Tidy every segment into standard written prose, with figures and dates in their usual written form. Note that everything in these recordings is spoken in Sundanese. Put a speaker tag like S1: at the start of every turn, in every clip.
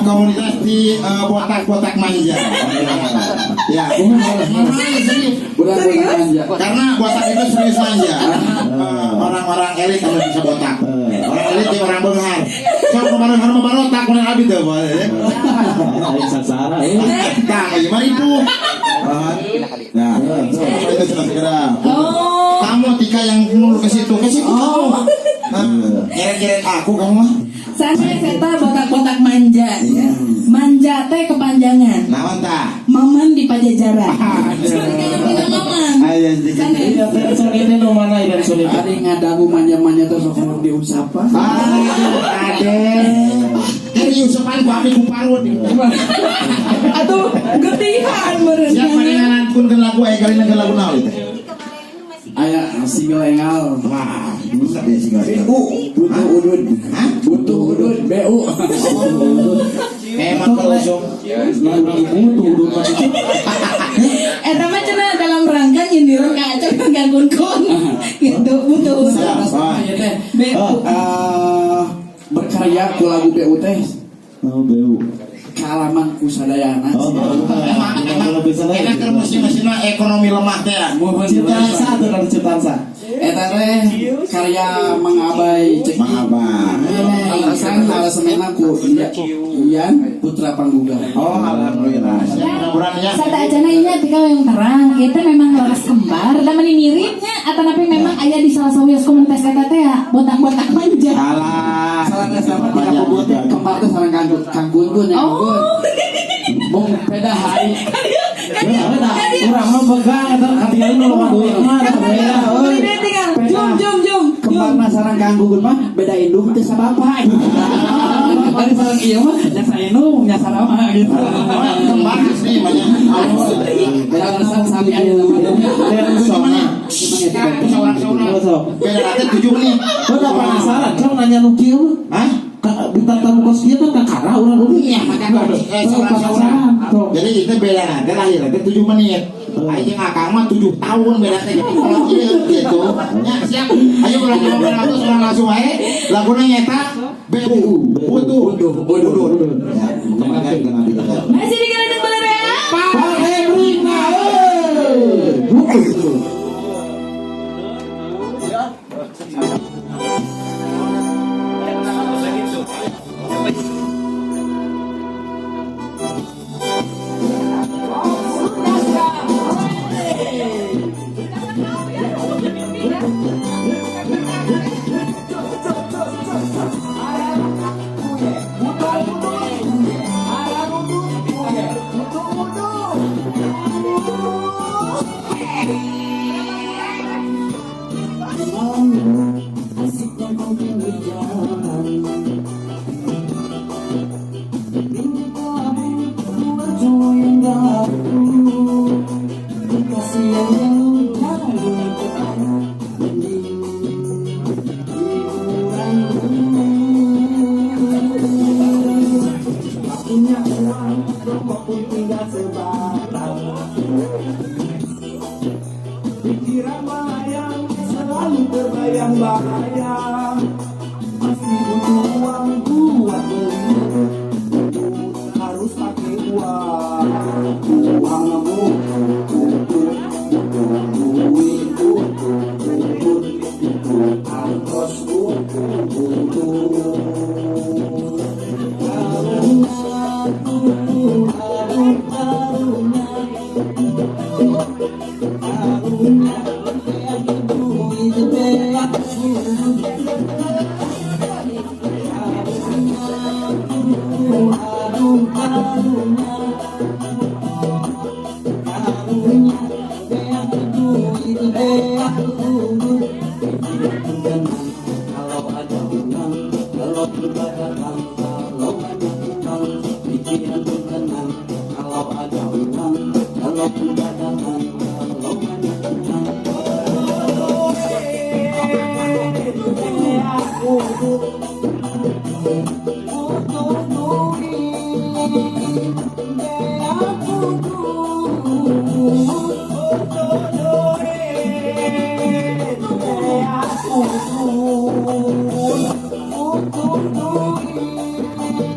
S1: Komunitas di botak-botak manja. Ya, mana serius?
S2: Botak-botak manja.
S1: Karena botak itu serius manja. Orang-orang elit kalau bisa botak. Orang elit dia orang beunghar. Sok kemarin mah barotak mun abi teh boleh.
S3: Lain sasara eh.
S1: Nah, 5.000. Nah, itu sudah segera.
S4: Oh.
S1: Kamu Tika yang nulur ke situ kamu. Nah, nyeret-nyeret aku kamu mah.
S4: Sanes eta botak-botak manja ya. Manja teh kepanjangan.
S1: Naon tah?
S4: Maman di Pajajaran.
S1: Aduh.
S4: Tina Maman.
S1: Ayo sedikit.
S4: Sanes.
S3: Iya, Benson ini nu mana Benson itu?
S2: Ari ngadagu manja-manja terus sok diusapan.
S1: Ah, ade. Jadi usapan ku abi ku parut.
S4: Atuh getihan meureun.
S1: Siapa yang ngantunkeun lagu aya kali ke lagu naon itu?
S2: Aya single engal.
S1: Wah, bisa deh single.
S2: BU butuh udud.
S1: Hah?
S2: Butuh udud BU.
S1: Emang kalau usum.
S3: Lagu butuh udud mah itu.
S4: Eta mah cenah dalam rangka nyindiran ka Acep ka Kun gitu butuh udud.
S1: Wah.
S2: Ieu teh
S4: BU.
S2: Berkarya ku lagu BU teh
S3: Oh, BU.
S2: kaalaman ku sadayana.
S3: Oh,
S1: Emang
S3: kalau bisa
S1: enak keur musim-musimna ekonomi lemah teh ya.
S2: Mohon
S3: Ciptaan sa tuh dari ciptaan sa.
S2: Eta teh karya Mang Abai Ceki.
S1: Mang Abai.
S2: Alasan alasanna ku Ian Putra Pangguga.
S1: Oh, alhamdulillah. Siap, mudah-mudahan ya.
S4: Sata acana ini tika yang terang, kita memang laras kembar, dan meni miripnya atau tapi memang aya di salah satu komunitas eta teh ya botak-botak manja.
S1: Alah.
S2: Salah sama tika kubur kembar teh sareng Kang Kang Gun ya Kang Gun.
S4: Oh.
S2: Bung peda hari.
S3: Ya, urang mah pegang eta katingali nu loba duit mah eta beda euy.
S4: Dia tinggal jum jum jum.
S2: Kembarna sareng Kang Gugun mah beda indung teh sabapa. Ari sareng ieu mah nya saindung nya sarama gitu.
S1: Kembar asli banyak.
S2: Beda alasan sami aya nama.
S3: Benson.
S1: Seorang-seorang.
S3: Sok.
S1: Beda teh 7 menit.
S3: Gua udah penasaran, cong nanya nu kieu mah.
S1: Hah?
S3: Ka bintang tamu kos kieu kan kakara urang udah.
S1: Iya, makanya seorang-seorang. Jadi itu beda nanti lahir nanti 7 menit. Ayo jeung akang mah 7 tahun beda teh. Jadi kalau ieu gitu. Ya, siap. Ayo ulah ngomong langsung urang langsung wae. Laguna nyeta BU. Butuh.
S2: Butuh.
S1: Ya, kemarin dengan kita.
S4: Masih di Kalendan Balarea.
S3: Pak Henry euy. Butuh.
S2: Asiknya kau pinggir jalan. Tinggi kelabu dua cowok yang baru. Dikasih yang jauh jauh depan. Mending hiburan. Tak punya uang, rokok pun tinggal sebatang. Pikiran melayang, selalu terbayang-bayang. Masih butuh uang buat beli. Harus pakai uang. Uang butuh, butuh duit, butuh, butuh, butuh ongkos, butuh, butuh. Karunya, aduh, karunya. Karunya, duit beak. Karunya, aduh, karunya. Karunya, beak duit beak. Kalau ada uang, kalau berdagang, kalau banyak uang, pikiran pun tenang. Kalau ada uang, kalau berdagang, kalau banyak uang. Butuh duit, beak butuh. Butuh duit, beak butuh. Butuh duit.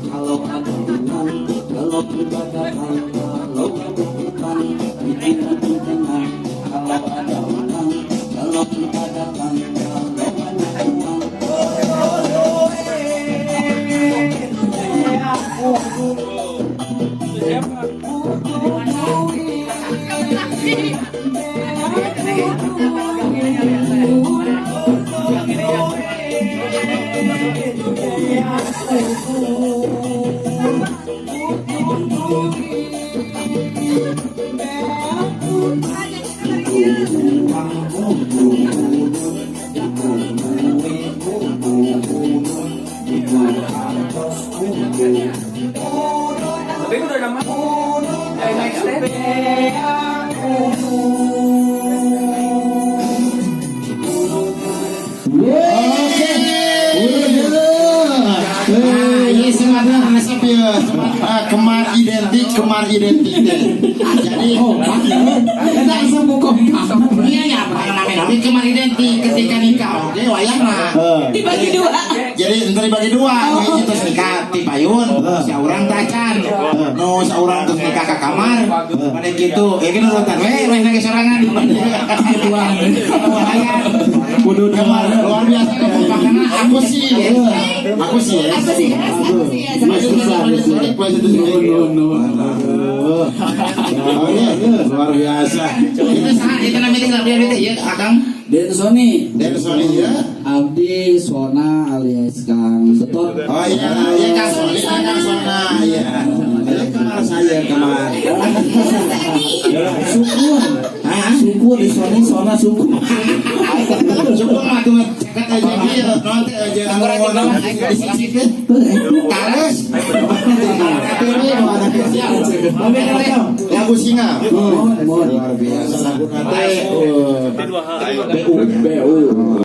S2: Kalau ada uang, kalau tidak datang, kalau ada utang, pikiran pun tenang. Kalau ada uang, kalau tidak datang, kalau banyak uang.
S1: Oke. Nah, ini semangat resep ya. Kemar identik, kemar identik deh. Jadi,
S3: Eta asa kompak.
S1: Iya ya, namanya kemar identik ketika nikah. Oke, wayahna.
S4: Dibagi dua.
S1: Jadi entar dibagi dua, nu hiji terus nikah ti payun, saurang tacan. Nu saurang terus nikah ka kamar. Pada kitu, ya kan urutan we, we nage sorangan. Lumayan.
S3: Kudu
S1: Kemar luar biasa kekompakanna aku sih. Aku sih ya.
S4: Aku sih, aku sih ya.
S1: Lanjut, lanjut, lanjut, lanjut, lanjut. Oke, luar biasa. Itu saha itu namanya tinggal biar itu ya, Akang.
S2: Den Sony,
S1: Den Sony ya.
S2: Abdi Sona alias Kang Betot.
S1: Oh iya, iya Kang Sony, Kang Sona, iya. Iya kamar saya kamar.
S3: Syukur.
S1: Hah?
S3: Syukur di Sony Sona syukur.
S1: Syukur mah tuh ceket aja dia, nanti aja anu di sisi itu. Tares. Lagu singa. Luar biasa lagu nate.
S3: BU BU.